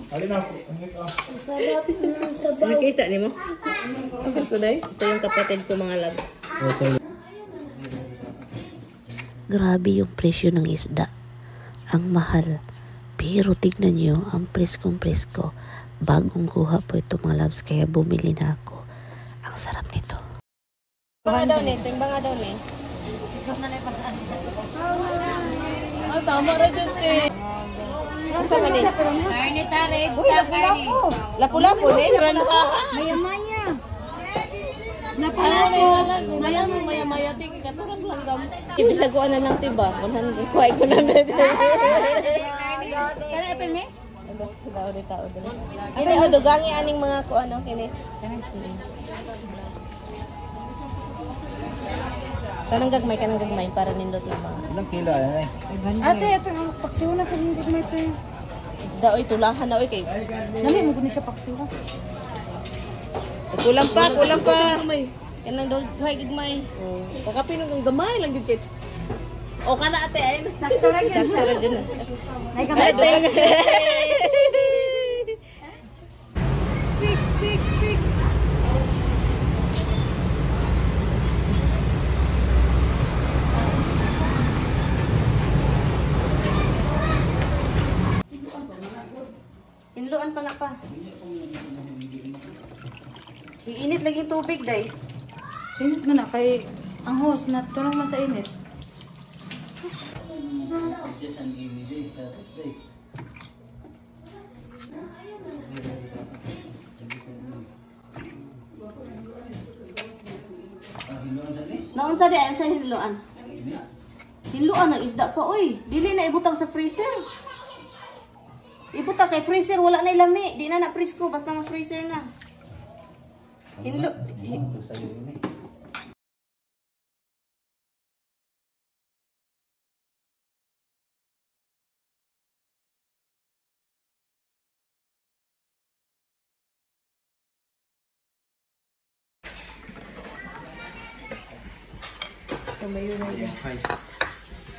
Sarap ng sabaw. Nakita ni mo? Ito yung kapatid ko, mga loves. Grabe yung presyo ng isda. Ang mahal. Pero tignan nyo, ang preskong presko. Bagong kuha po ito, mga loves, kaya bumili na ako. Ang sarap nito. Banga daw ni, timbanga daw ni. Ay, tama ra dyan, te. Unsa man ni? Carne ta, red sa carne. Lapu-lapu ni. Maya-maya. Ano na yun? Maya-maya, te. Katurang lang gam. Ibisaguan na lang tiba. 100 kuhay ko na na. Kana apel ni? Tao di tao dali. Kini o dugangi aning mga ko ano kini. Kanang gagmay para nindot na mga. Ilang kilo ano eh? Ate, ate, ang paksiw na kung hindi may ito. Isda oy tulahan na oy kay. Nami mo guni siya paksiw. Kulang pa, kulang pa. Gamay. Kanang duhay gagmay. Kakapinog ang gamay lang gyud kay. O kana ate ay. Sakto ra gyud. Sakto ra jud. Ay, Ay, Thank you, te. Pik, pik, pik. Hinluan pa na pa. Iinit lagi yung tubig, day. Init man na kay ang host na tulong man sa init. Naunsa di ay sa hinluan? Hinluan ang isda pa oy. Dili na ibutang sa freezer. Ibutang kay freezer wala na lami. Di na na presko basta ma freezer na. Hinlo.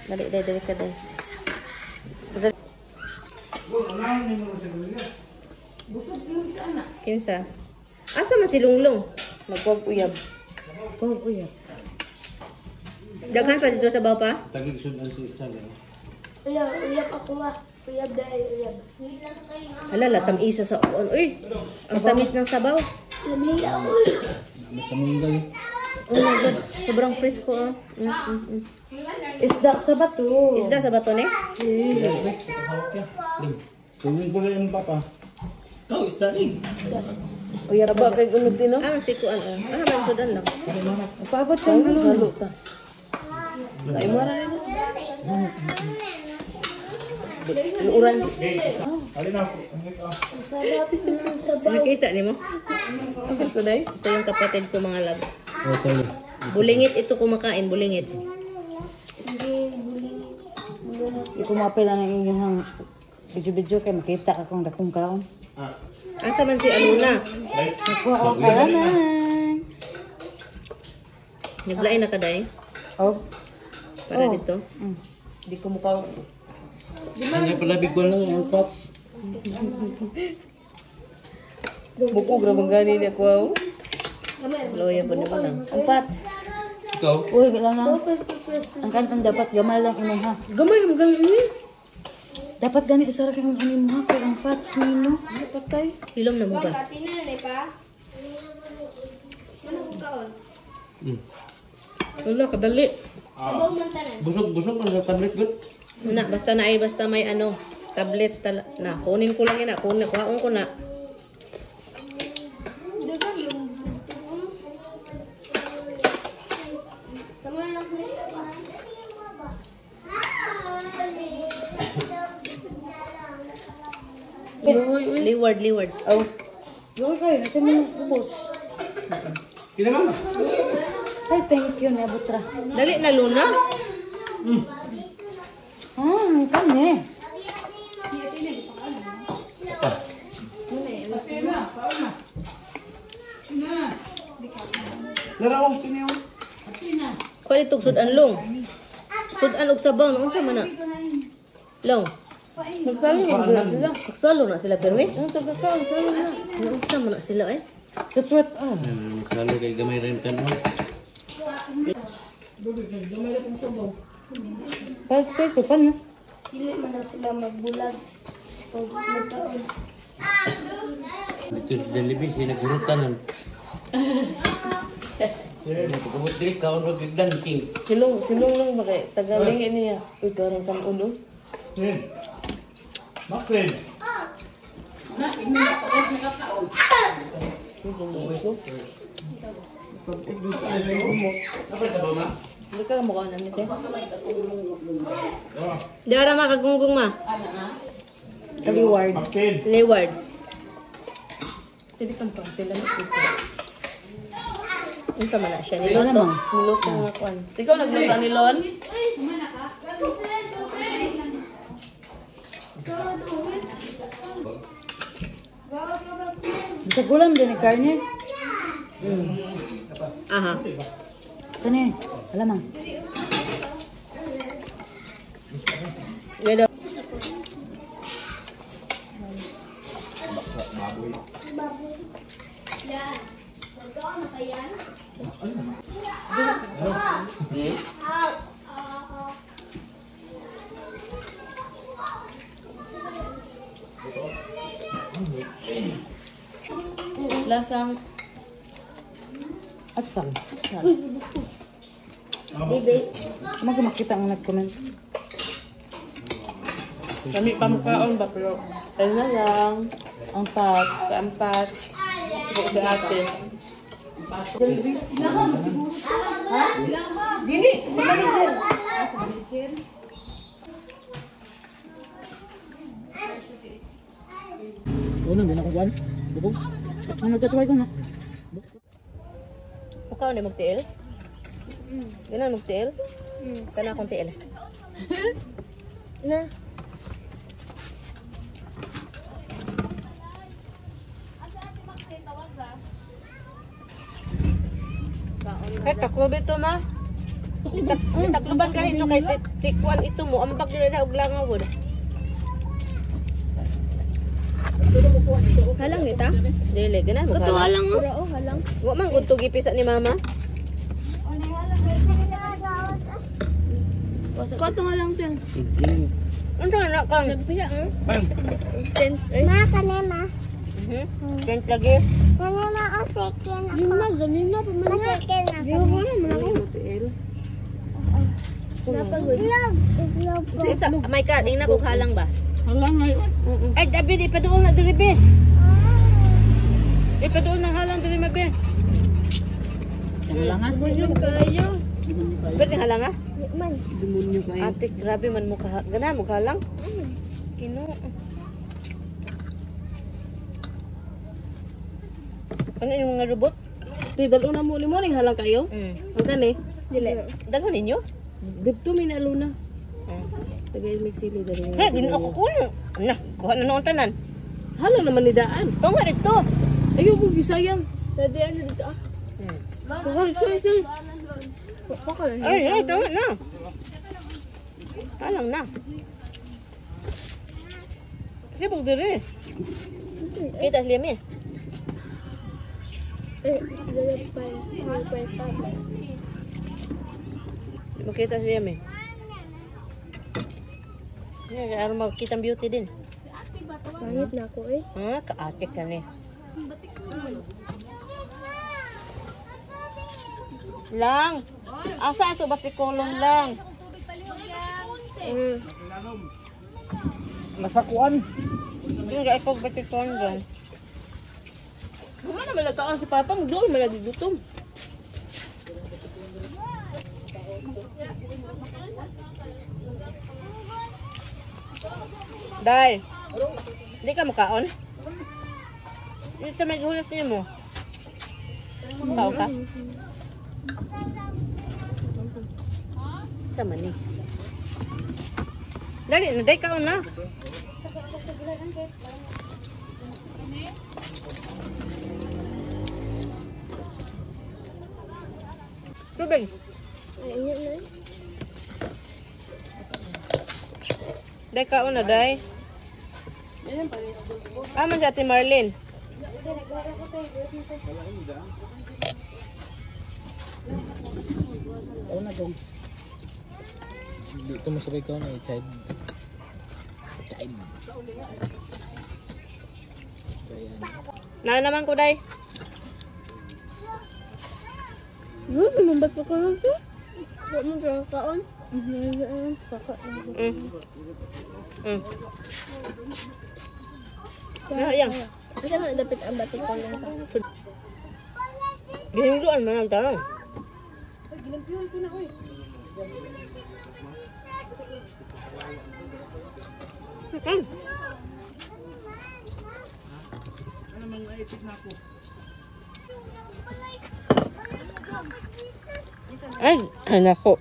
Dali, dali, dali ka dali. Kinsa? Asa man si Lunglong? Magwag uyab. Pag uyab. Daghan pa dito sa baw pa? Tagig sudan si Isang. Uyab, uyab ako ah. Uyab dahil uyab. Hala, latam isa sa uon. Uy, ang tamis ng sabaw. Lami ako. May kamunggay. Oh my God, sobrang presko ah. Isda sa bato. Isda sa bato ni? Tungin ko na yung papa. Ikaw, isda rin. Uyab ba kay unog din no? Ah, si kuan ah. Ah, man sudan lang. Paabot siya ang Halo ta. Ay mo ra ni. Uran. Sarap ng sabaw. Nakita ni mo? Kuday. Ito yung kapatid ko, mga loves. Oh, sorry. Bulingit ito kumakain, bulingit. Di ko mapila ng inyong video-video kay makita ka kung dakong kaon. Asa man si Aluna? Nakuha ko kalanay. Naglain na ka day? Oh. Para dito. Di ko mukha. Hindi pala bigwan lang ang pots. Buko grabe gani ni ako. Aw. Loya po na lang. Ang pats. Ikaw? Uy, wala na. Ang kanton dapat gamay lang imo ha. Gamay mo gani ni. Dapat gani isa ra kay ang imo ha kay ang fats nimo. Patay. Hilom na mo ba? Wala kadali. Busog, busog man sa tablet good. Una, basta na ay basta may ano, tablet tala, na kunin ko lang yun na, kunin kuhaon ko na. Liward, liward. Oh. Uy, kay nasa mo ubos. Kina mama. Ay, thank you na butra. Dali na Luna. Ah, kami. Laro sino yung? Kuha dito sudan long. Sudan og sabaw no unsa man na? Long. Magsalo na sila. Magsalo na sila pero eh. Ang tagakaon, salo na. Naunsa man na sila eh. Sa sweat ah. Magsalo kay gamay rin ka no. 5 peso pa niya. Dili man na sila magbulag. Pag magkaon. Dito sa Jollibee, sinagurutan. Pagkabot diri kaon og king. Silong, silong lang ba kay tagalingin niya. Uy, karang kanon oh. Maxine. Hindi ka mukha namin te. Dara makagunggong ma. Reward. Maxine. Reward. Dili kang pangpila na ito. Unsa man na siya Wala niluto. mo. Niluto nga kuan. Ikaw nagluto ni Lon? Sa gulam din ni karne. Aha. Kani, alamang. Gado. Lasang Atsal. Mo makita ang nag-comment. Kami pa mukhaon ba pero ayun na lang. Ang pats. Sa ampats. Suko si ate. Dili, sa manager. Una, hindi na akong kuwan. Bukog. Ang nagtatuway ko na. Mukaon ni magtiil? Ganan magtiil? Kana akong tiil. Na. Kay taklob ito ma. Takloban ka ito kay tikuan ito mo ambag nila og langaw. Halang ita? Dili ganan mo. Kato halang oh. Halang. Wa man gud to gipisa ni mama. Kato nga lang tiyan. Unsa na kang? Nagpisa ah. Ma, kanema. Tent lagi. Kanema o second ako. Yung ma, ganun na pa man. Second na. Yung ma, Tiil. Napagod. Itlog. Itlog po. Sa may ka, tingnan ko halang ba. Halang ay. Ay, dabi di paduol na diri be. Di paduol ng halang diri mabe. Halang ah. Demonyo kayo. Pwede halang ah? Di man. Demonyo kayo. Ate, grabe man mo ka. Gana mo halang. Kino. Ano yung mga robot? Ti dalo na mo ni mo ning halang kayo. Ang kani. Dili. Dalhon ninyo? Didto mi na aluna. Tagay magsili dali. Ha, dun ako kuno. Na, kuha na noon tanan. Halang naman ni daan. Tunga dito. Ayaw ko gisayang. Dati ano dito ah. Kuha ito ito. Ay, ay, tunga na. Halang na. Sibog diri. Kita liam eh. Eh, dili pa. Pa. Di makita siya eh. Yeah, araw makita ang beauty din. Pangit na ako eh. Ah, kaate ka ni. Lang. Asa ato batikolon lang? Masakuan. Yung ga ako batikolon dyan. Guma naman nagkaon si Papa, magdoon man lagi gutom. Day. Hindi ka makaon? Yung sa may hulas niyo mo. Makaon ka? Sama ni. Dali na, day kaon na. Tubig. Ay, init na. Day kaon na, day. Aman si Ate Marlene. Oo na dong. Dito mo sabay ka na child. Child. Kaya Na naman ko day. Ano man ba't ka lang siya? Wala mo siya kaon. Yang. Kasi man dapat ang batik ko lang. Gihinduan man ang tarong. Ay, anak ko.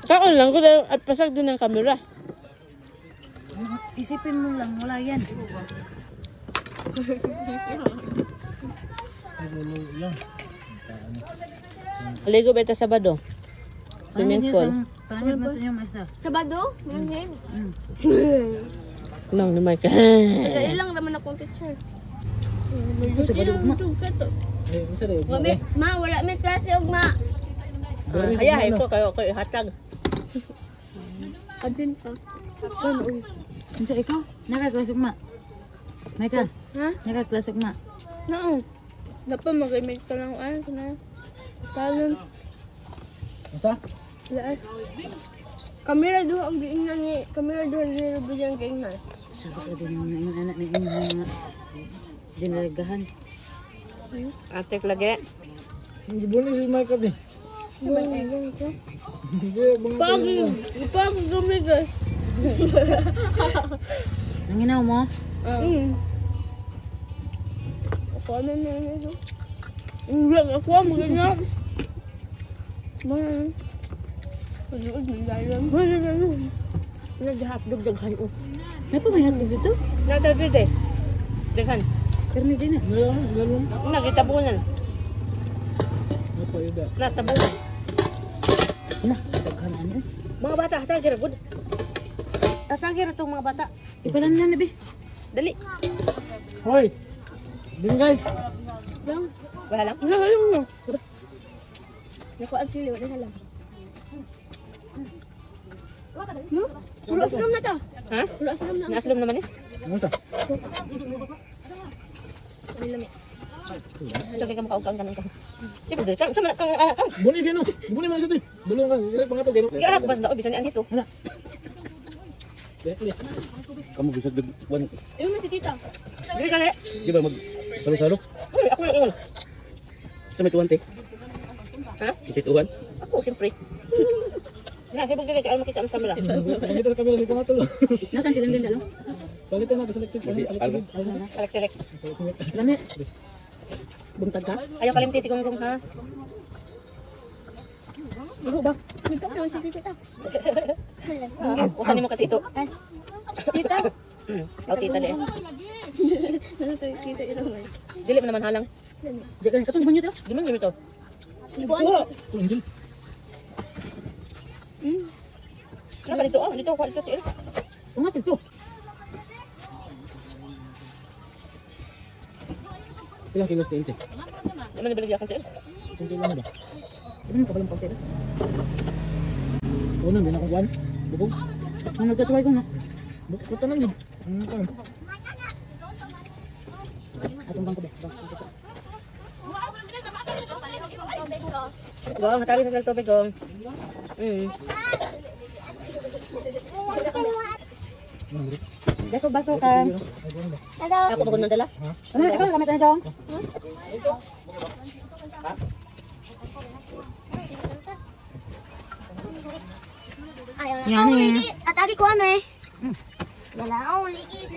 Kaon lang ko at pasag din ng kamera. Isipin mo lang, wala yan. Ligo beta Sabado. Swimming pool. Parang mo sa inyo, master. Sabado? Manghid. Nang ni Mike. Ilang naman akong teacher. Sabado ugma. Eh, unsa daw? Ma, wala may klase ugma. Kaya ko kayo ko hatag. Adin pa. Unsa ikaw? Nakaklasok ma. Michael. Ha? Nakaklasok ma. Nao. Dapat mag-imig ka lang ay kana. Talon. Unsa? Laat. Kamera duha ang giingnan ni kamera duha ni Ruby ang giingnan. Sabi ko din yung inyong anak na inyong mga dinalagahan. Atek lagi. Hindi buni si Michael ni. Hindi Pag pag gumigas. Nanginaw mo? Ako ano na ito. Hindi ako ang ganyan. Man. Naghatdog daghan oh. Napa may hotdog dito? Naghatdog eh. Daghan. Karne din na. Lalong. Nagitabunan. Apa yuda? Natabunan. Na, daghan ano eh. Mga bata hatag ra gud. Hatag ra tong mga bata. Ipalan na bi. Dali. Hoy. Dingay. Wala lang. Wala lang. Naku ang sili wala lang. Pulo aslom na to. Ha? Pulo aslom na. Naslom naman eh. Unsa? Tuloy ka makaugkaon ka ng ka. Sige, dali. Sama na kang anak. Buni sino? Buni man sa ti. Bulong ka. Dili pangato gano. Iarap ba sa daog bisan ni anhito? Dili. Kamu bisa wan Ayun man si tita. Dili ka le. di ba mag salo-salo? Uy, ako lang ingon. Sa may tuwan te. Ha? Kasi tuwan. Ako siyempre. Na, siyempre dili kay makita ang camera. Pangita sa kamera si pangato. Nakan silang din dalo. Palitan na sa select. Alba. Select select. Lami. Buntag ka? Ayaw kalimti si Gonggong ha. Ano ba? Nagka naman si tita. Usan nimo ka tito. Ay. Tita. Aw tita de. Ano to? Tita ilang man. Dili man naman halang. Di ka katong banyo to. Di man gid to. Buwan. Angel. Napa dito oh, dito ko dito tiil. Unga dito. Ilang kilos te te? Di man nabili akong tiil. Kung kilo na ba? Ano ka balong pagtira? Kuno din akong kuan. Bukog. Ang nagkatuway ko nga. Bukog tanan yun. Ano ka? Atong bangko ba? Bangko. Gong, hatagi sa tubig gong. Dako baso ka. Ako ba kun dala? Ano ikaw gamit na dong? Ayaw na. Yan eh. Atagi ko ano eh. Wala akong ligid.